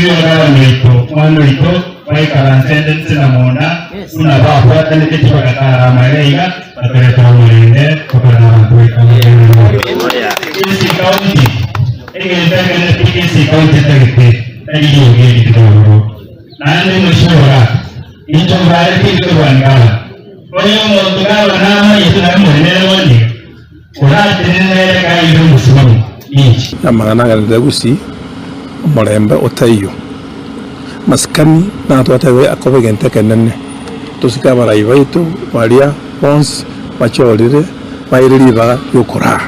Mweshimiwa gavana oito, omwana oito, baikaranse ende inse na monda, buna babwatanete chibagatara amaiga iga, batoretera omorembe gokora nabanto baito amagenderero. Kisii County, egento ekenene pi Kisii County etagete, tari riogi eri rire ororo. Naende mweshimiwa gaka, inche mbare tindi korwania gavana. Onye omonto gavana amanyete nare more nere bono iga, oratenene nere kaire omosimamo, ninche. Amang'ana agenderete gusii, omorembe otaiyo. Amasikani natwatebe akoba egento ekenene, tosike abarai baito baria bonsi bachorire baire ribaga riokoraa.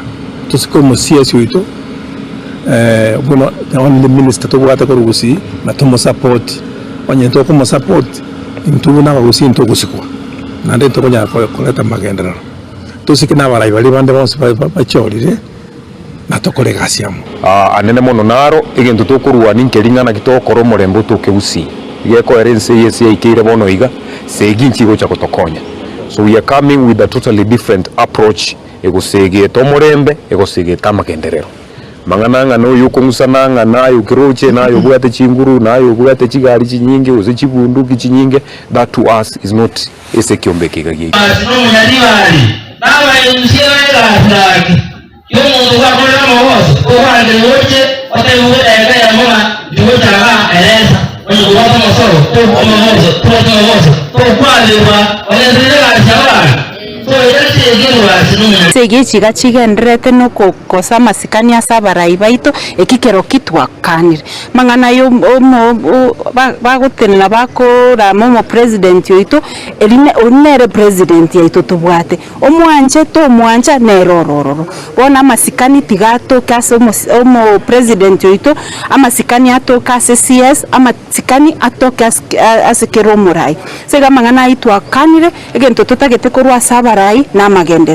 Tosike omosiasi oito buna the only minister tobwate korwa gusii na tomosupport. Onye tokomosupport intwe buna abagusii ntogosikwa naende ntokonyara koreta amagenderero. Tosike na abarai baria bande bonsi bachorire. na tokore egasi amo. Anene mono naro egento tokorwania nkeri ng'a naki togokora omorembe otoke gusii. Iga ekoera ense eye ase yaikeire bono iga, segi nchigocha gotokonya. So we are coming with a totally different approach egosegeta omorembe, egosegeta amagenderero. Mang'ana ng'a noyo okong'usana ng'a naye okeroche, naye obwate chinguru, naye obwate chigari chinyinge gose chibunduki chinyinge, that to us is not ase ekiombe eke iga giaito. Ase nomonyaribari, nabaerusie baegasi gaki, y'omonto gwakorire amagoso, ogwancherwa oche otebigwe edageka eyemo ng'a tigochaka eresa, onye kobwate omosoro, omogoso, tobwati omogoso, tokwaberwa, ogenderere egasi yao gaki. Ase echiga chigendererete nokokosa amasikani ase abarai baito, eki kero ki twakanire. Amang'ana aya bagotenena bakorama omopresident oito, eri oyio nere president yaito tobwate, omwanche tomwancha nere oro ororo. Bono amasikani tiga atoke ase omopresident oito, amasikani atoke ase CS, amasikani atoke ase kera omorai. Ase igo amang'ana ayio twakanire. Egento totagete korwa ase abarai namagenderero.